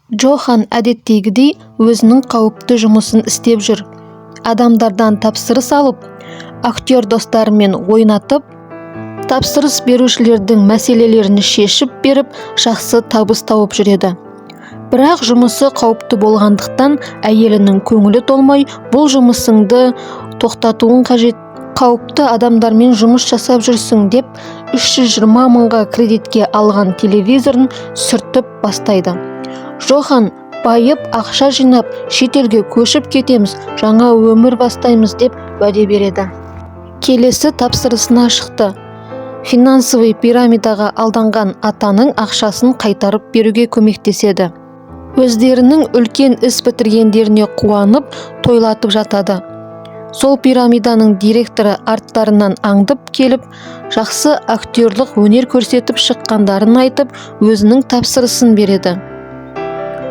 Джохан әдеттегідей өзінің қауіпті жұмысын істеп жүр. Адамдардан тапсырыс алып, актер достарымен ойнатып, тапсырыс берушілердің мәселелерін шешіп беріп, жақсы табыс тауып жүреді. Бірақ жұмысы қауіпті болғандықтан әйелінің көңілі толмай, бұл жұмысыңды тоқтатуың қажет, қауіпті адамдармен жұмыс жасап жүрсің деп 320 мыңға кредитке алған телевизорын сүртіп бастайды. Жохан байып, ақша жинап, шетелге көшіп кетеміз, жаңа өмір бастаймыз деп уәде береді. Келесі тапсырысына шықты. Финансовый пирамидаға алданған атаның ақшасын қайтарып беруге көмектеседі. Өздерінің үлкен іс бітіргендеріне қуанып, тойлатып жатады. Сол пирамиданың директоры арттарынан аңдып келіп, жақсы актерлық өнер көрсетіп шыққандарын айтып, өзінің тапсырысын береді.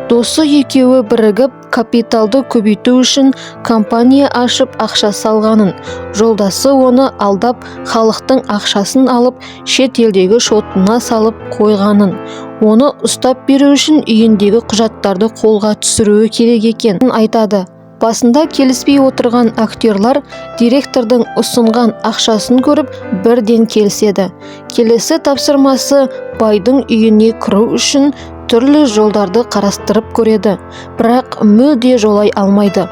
Досы екеуі бірігіп капиталды көбейту үшін компания ашып ақша салғанын, жолдасы оны алдап, халықтың ақшасын алып, шет елдегі шотына салып қойғанын, оны ұстап беру үшін үйіндегі құжаттарды қолға түсіруі керек екенін айтады. Басында келіспей отырған актерлар директордың ұсынған ақшасын көріп, бірден келіседі. Келесі тапсырмасы байдың үйіне кіру үшін түрлі жолдарды қарастырып көреді, бірақ мүлде жолай алмайды.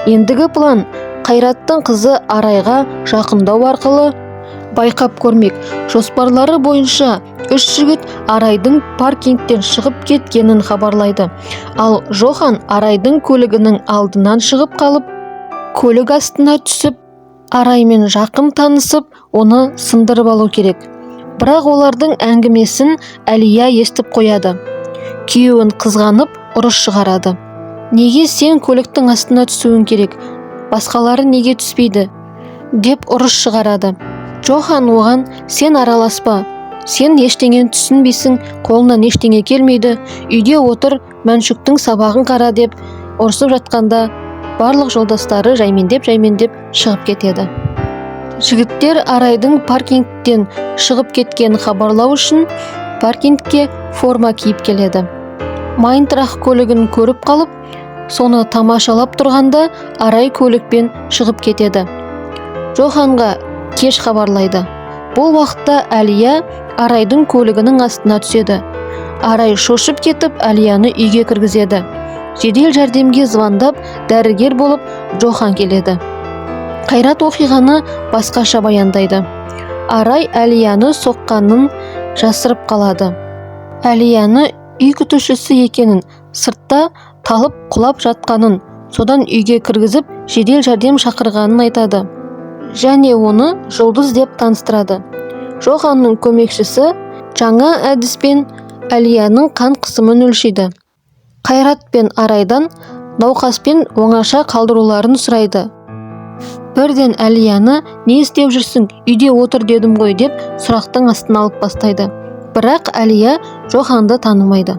Ендігі план Қайраттың қызы Арайға жақындау арқылы байқап көрмек. Жоспарлары бойынша үш жігіт Арайдың паркингтен шығып кеткенін хабарлайды. Ал Жохан Арайдың көлігінің алдынан шығып қалып, көлік астына түсіп, Араймен жақын танысып, оны сындырып алу керек. Бірақ олардың әңгімесін Әлия естіп қояды. Күйеуін қызғанып, ұрыс шығарады. Неге сен көліктің астына түсуің керек? Басқалары неге түспейді? Деп ұрыс шығарады. Джохан оған: сен араласпа, сен ештеңені түсінбейсің, қолынан ештеңе келмейді, үйде отыр, Мәншүктің сабағын қара деп ұрсып жатқанда, барлық жолдастары жаймендеп-жаймендеп шығып кетеді. Жігіттер Арайдың паркингтен шығып кеткенін хабарлау үшін паркингке форма киіп келеді. Майнтрах көлігін көріп қалып, соны тамашалап тұрғанда Арай көлікпен шығып кетеді. Джоханға кеш хабарлайды. Бұл уақытта Әлия Арайдың көлігінің астына түседі. Арай шошып кетіп, Әлияны үйге кіргізеді. Жедел жәрдемге звондап, дәрігер болып Джохан келеді. Қайрат оқиғаны басқаша баяндайды. Арай Әлияны соққанын жасырып қалады. Әлияны үй күтушісі екенін, сыртта талып құлап жатқанын, содан үйге кіргізіп, жедел жәрдем шақырғанын айтады. Және оны Жұлдыз деп таныстырады. Жоханның көмекшісі жаңа әдіспен Әлияның қан қысымын өлшейді. Қайрат пен Арайдан науқаспен оңаша қалдыруларын сұрайды. Бірден Әлияны не істеп жүрсің, үйде отыр дедім ғой деп сұрақтың астына алып бастайды. Бірақ Әлия Жоханды танымайды.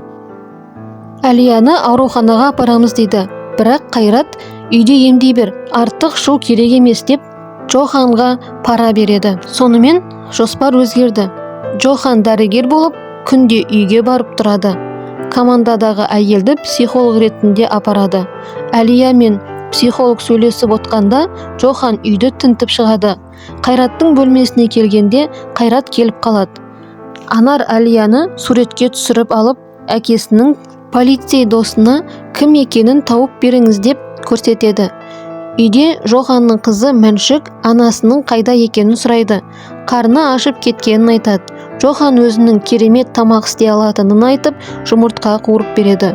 Әлияны ауруханаға апарамыз дейді. Бірақ Қайрат үйде емдей бер, артық шу керек емес деп Джоханға пара береді. Сонымен жоспар өзгерді. Джохан дәрігер болып, күнде үйге барып тұрады. Командадағы әйелді психолог ретінде апарады. Әлия мен психолог сөйлесіп отқанда Джохан үйді тінтіп шығады. Қайраттың бөлмесіне келгенде Қайрат келіп қалады. Анар Әлияны суретке түсіріп алып, әкесінің полицей досына кім екенін тауып беріңіз деп көрсетеді. Үйде Жоханның қызы Мәншүк анасының қайда екенін сұрайды. Қарны ашып кеткенін айтады. Жохан өзінің керемет тамақ істей алатынын айтып, жұмыртқа қуырып береді.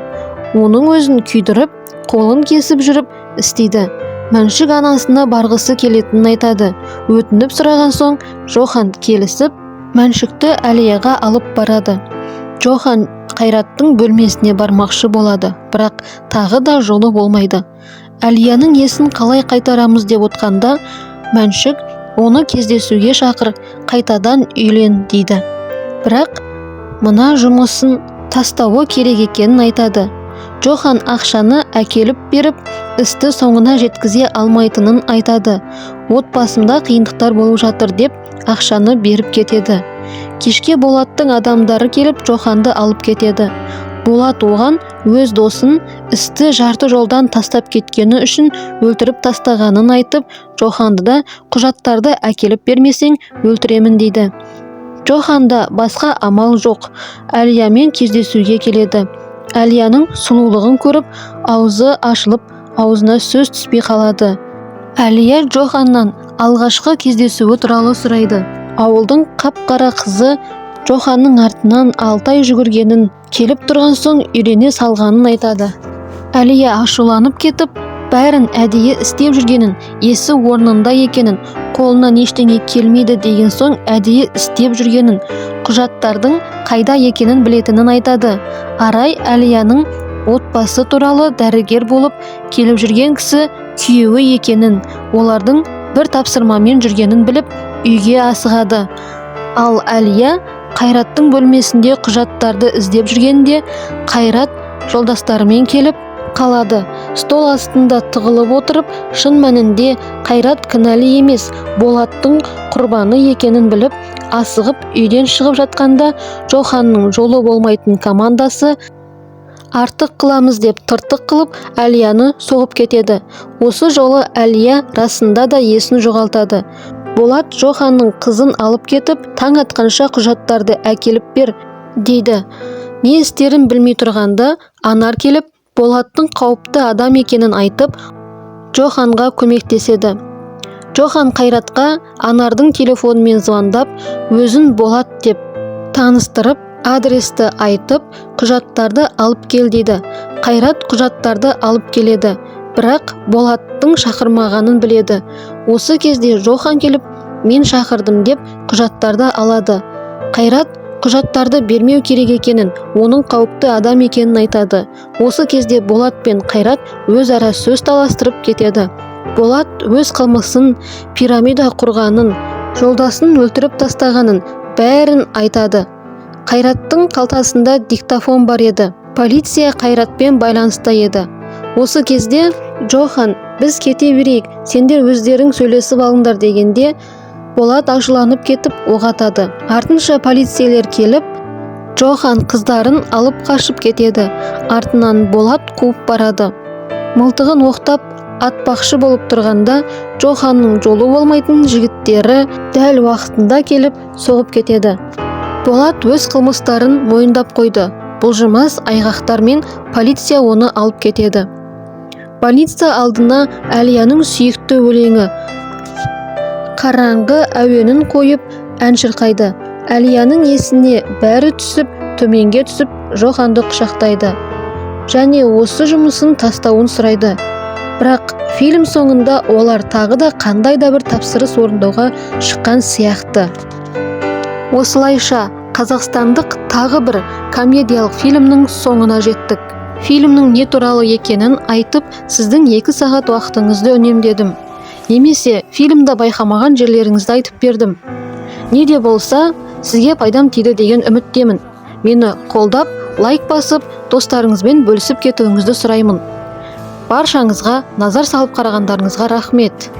Оның өзін күйдіріп, қолын кесіп жүріп істейді. Мәншүк анасына барғысы келетінін айтады. Өтініп сұраған соң Жохан келісіп, Мәншүкті Әлияға алып барады. Жохан Қайраттың бөлмесіне бармақшы болады, бірақ тағы да жолы болмайды. Әлияның есін қалай қайтарамыз деп отқанда, Мәншүк оны кездесуге шақыр, қайтадан үйлен дейді. Бірақ мына жұмысын тастауы керек екенін айтады. Джохан ақшаны әкеліп беріп, істі соңына жеткізе алмайтынын айтады. Отбасымда қиындықтар болып жатыр деп ақшаны беріп кетеді. Кешке Болаттың адамдары келіп Джоханды алып кетеді. Болат оған өз досын істі жарты жолдан тастап кеткені үшін өлтіріп тастағанын айтып, Джоханды да құжаттарды әкеліп бермесең өлтіремін дейді. Джоханда басқа амал жоқ, Әлиямен кездесуге келеді. Әлияның сұлулығын көріп, аузы ашылып, аузына сөз түспей қалады. Әлия Джоханнан алғашқы кездесуі туралы сұрайды. Ауылдың қап-қара қызы Джоханның артынан 6 ай жүгіргенін, келіп тұрған соң үйрене салғанын айтады. Әлия ашуланып кетіп, бәрін әдейі істеп жүргенін, есі орнында екенін, қолынан ештеңе келмейді деген соң әдейі істеп жүргенін, құжаттардың қайда екенін білетінін айтады. Арай Әлияның отбасы туралы дәрігер болып келіп жүрген кісі күйеуі екенін, олардың бір тапсырмамен жүргенін біліп, үйге асығады. Ал Әлия Қайраттың бөлмесінде құжаттарды іздеп жүргенде Қайрат жолдастарымен келіп қалады. Стол астында тығылып отырып, шын мәнінде Қайрат кінәлі емес, Болаттың құрбаны екенін біліп, асығып үйден шығып жатқанда Джоханның жолы болмайтын командасы артық қыламыз деп тыртық қылып Әлияны соғып кетеді. Осы жолы Әлия расында да есін жоғалтады. Болат Джоханның қызын алып кетіп, таң атқанша құжаттарды әкеліп бер дейді. Не істерін білмей тұрғанда Анар келіп, Болаттың қауіпті адам екенін айтып, Джоханға көмектеседі. Джохан Қайратқа Анардың телефонымен звондап, өзін Болат деп таныстырып, адресті айтып, құжаттарды алып кел дейді. Қайрат құжаттарды алып келеді, бірақ Болаттың шақырмағанын біледі. Осы кезде Джохан келіп, мен шақырдым деп құжаттарды алады. Қайрат құжаттарды бермеу керек екенін, оның қауіпті адам екенін айтады. Осы кезде Болат пен Қайрат өзара сөз таластырып кетеді. Болат өз қылмысын, пирамида құрғанын, жолдасын өлтіріп тастағанын бәрін айтады. Қайраттың қалтасында диктофон бар еді. Полиция Қайратпен байланыста еді. Осы кезде Джохан, біз кете берейік, сендер өздерің сөйлесіп алыңдар дегенде, Болат ашуланып кетіп оқ атады. Артынша полицейлер келіп, Джохан қыздарын алып қашып кетеді. Артынан Болат қуып барады. Мылтығын оқтап атпақшы болып тұрғанда Джоханның жолы болмайтын жігіттері дәл уақытында келіп соғып кетеді. Болат өз қылмыстарын мойындап қойды. Бұлжымас айғақтармен полиция оны алып кетеді. Больница алдына Әлияның сүйікті өлеңі қараңғы әуенін қойып ән шырқайды. Әлияның есіне бәрі түсіп, төменге түсіп, Джоханды құшақтайды. Және осы жұмысын тастауын сұрайды. Бірақ фильм соңында олар тағы да қандай да бір тапсырыс орындауға шыққан сияқты. Осылайша қазақстандық тағы бір комедиялық фильмнің соңына жеттік. Фильмнің не туралы екенін айтып, сіздің 2 сағат уақытыңызды үнемдедім. Немесе фильмді байқамаған жерлеріңізді айтып бердім. Не де болса, сізге пайдам тиді деген үміттемін. Мені қолдап, лайк басып, достарыңызбен бөлісіп кетуіңізді сұраймын. Баршаңызға назар салып қарағандарыңызға рахмет.